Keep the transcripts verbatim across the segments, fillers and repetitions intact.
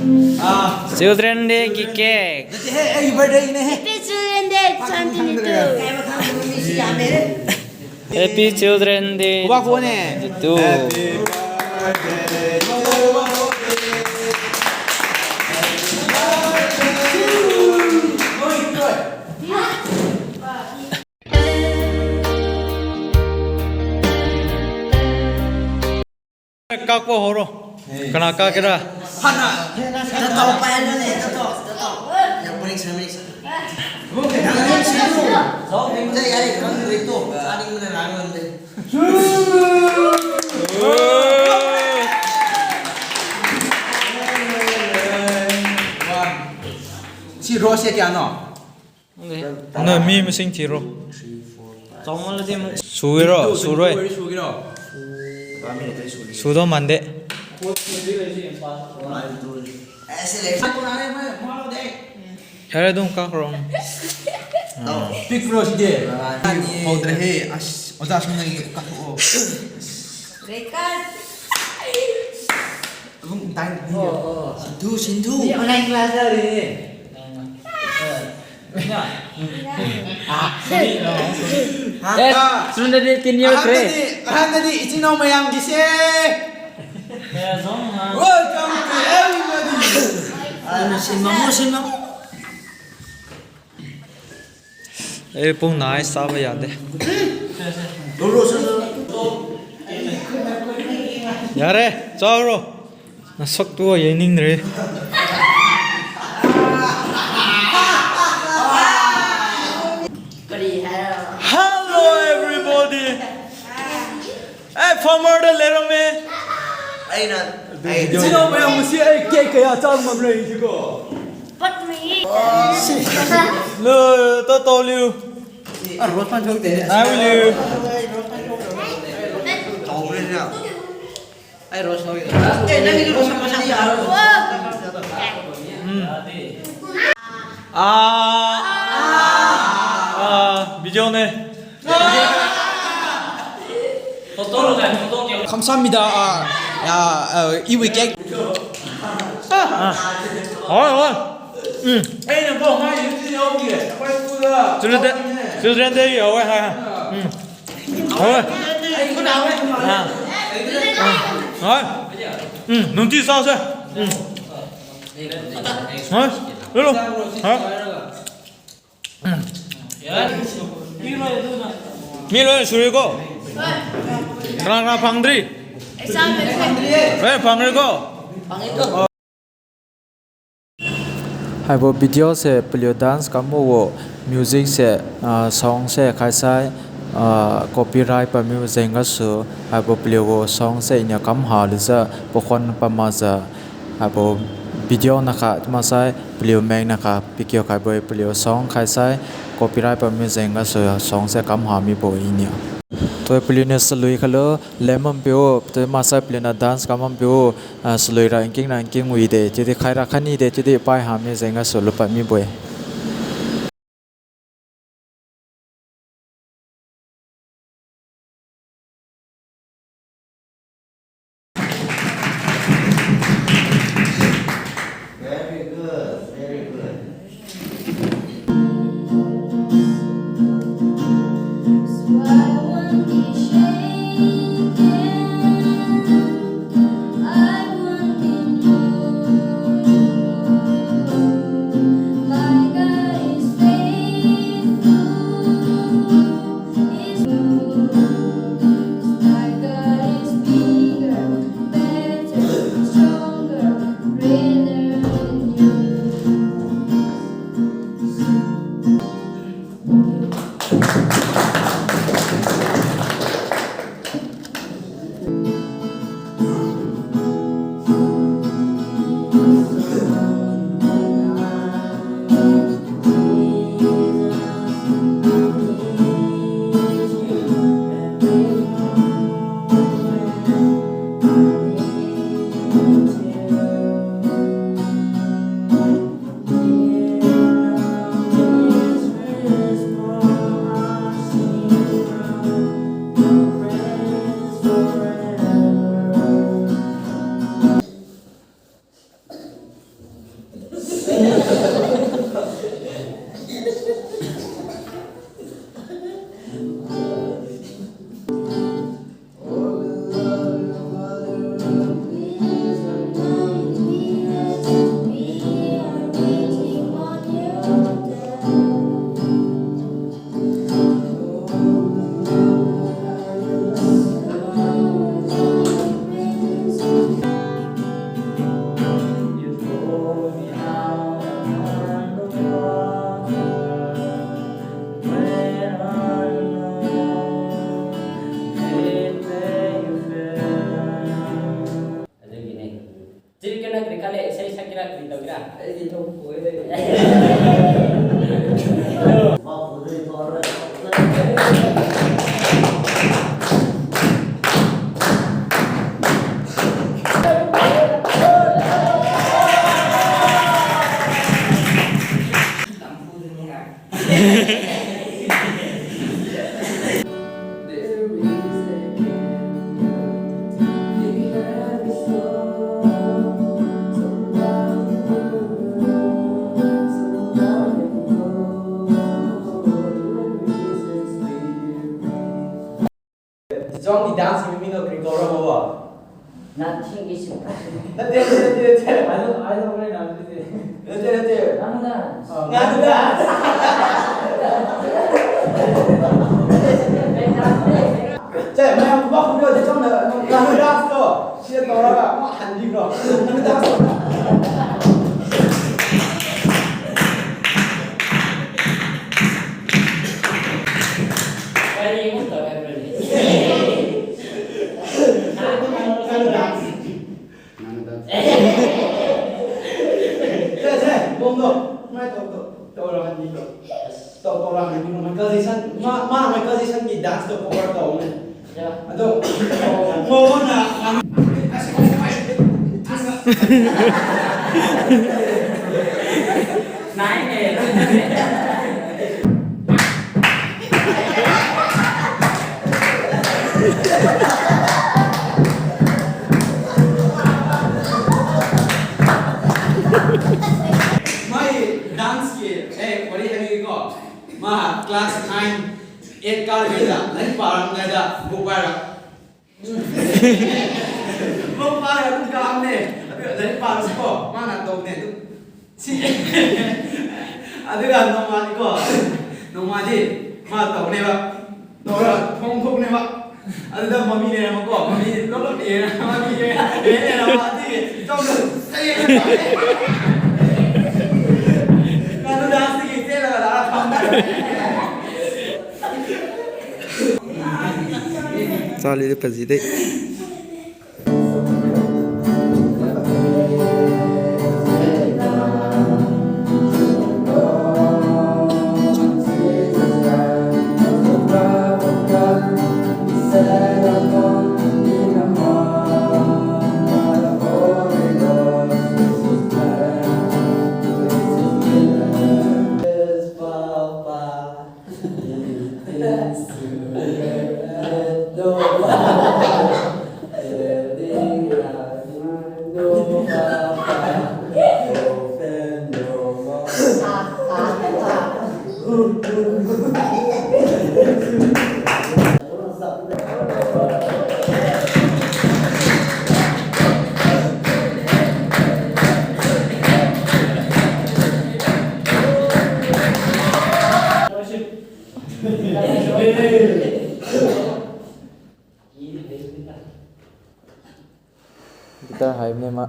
Children Day ki cake. Happy Children Day twenty twenty-two. Happy Children Day. Kuba kone. Twenty-two. Kakbo horo. Kana kakira? Hana. Tato, payan ne, tato, tato. Ya, panik sa, panik sa. Nang ni sinu. Zong ni muna yari kang rito. Ani muna nang muna. Si rose kya no? Ano mi masing thiro. Suiro, suroi. Sudo mande. Yare dung kakrong. Pick bro si de. Powder he. As, oja sung nai kakro. Record. Abang, time. Oh, oh. Sindu, sindu. Ni online class dah ni. Ah. Eh, ah. Sunda di tin year three. Ahanda di, ahanda di, ichino mayam gise. Welcome to everybody. Ah, sinmamu, sinmamu. Eh, pung nai saba yade. Yare, chaoro. Nasaktu yening re. Hello, everybody. Eh, farmer da lerame. Aina. Chino mayam masi, eh, cake kaya chang mamre, siko. Pat mi. Lo, to, to liu. Ah, rose pan thok de. Ai, liu. Ai, rose thok de. Eh, nang ni rose pan thok de. Hmm. Ah. Ah, video ne. Kamshamida, ah, ah, ah, iwi cake. Ah. Hoi, hoi. Mm. Children, children day, hoi, hoi. Mm. Hoi. Ah. Ah. Hoi. Mm, nungti sa se. Mm. Hoi. Hello. Hoi. Mi loi suri ko. Rang rang phangdri. Eh, phangri ko. Haibo video se paliu dance kambo gu music se, ah, song se khaisai, ah, copyright pamibo jeng gasu, haibo paliu gu song se iniu kam ha lijiu, pakhuan pamakjiu, haibo video nakha maksai paliu meng nakha pikiu khaibo-e, paliu song khaisai copyright pami jeng gasu song se kam ha mibo-e iniu. Toi paliuniu salui khailo, lem bampiu, toi maksai paliuniu dance kam bampiu, ah, salui ra nking ra nking wide, chiudi khai ra khaini de, chiudi pai ha mi jeng gasu lupad mibo-e. Very good, very good. Iri kena kiri kale, isai sakira kiri tokira. Ai, di tong koi. Chong ni dance ni mi no kri ko ro mo. Nothing is impossible. Nate, nate, nate, nate. I don't, I don't really know this. Nate, nate. Nganu dance. Oh, nganu dance. Che, mai ang ba ku yo de chong na nganu dance to. Sia to ra ma han di ro. Nganu dance to. Nang dance. Nang dance. Che, che, bom do. Mai to, to, to ra han di to. To, to ra han di to. Michael Jackson, ma, ma Michael Jackson ki dance to cover to ne. Ya. Ado. Mo na. Nai ne. Mai dance ki, eh, wari hai ko. Ma class nine, eight ka le da, nai pa ram nai da, bu pa ra. Lungpa ra lungka ne. Abi lari pa si ko, mana tao ne tu. Si. Aduga noma ni ko. Noma di. Ma tao ne ba. Tao ra thong thong ne ba. Aduga mami ne ma ko. Mami lo lo ne. Mami ne. Ne ne na ma di. Tao ne. Sai ne. Ka tu da si ki te la la thong. Charlie de paji de. Guitar haimne ma.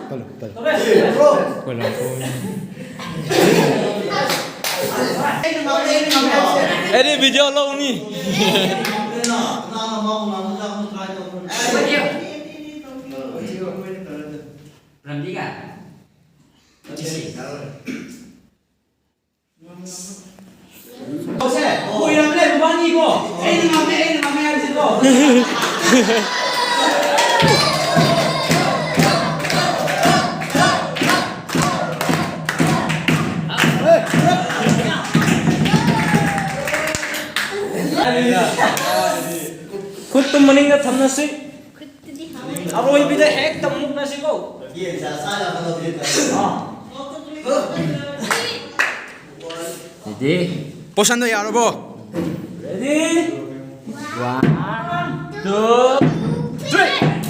Talo, talo. Wala ko. Eri video lo ni. Ramdi ga? Khut tu maningga thamna si. Aroi bida hek tam mukna si ko. Ah. Ready? Position tu yarabo? Ready? One, two, three.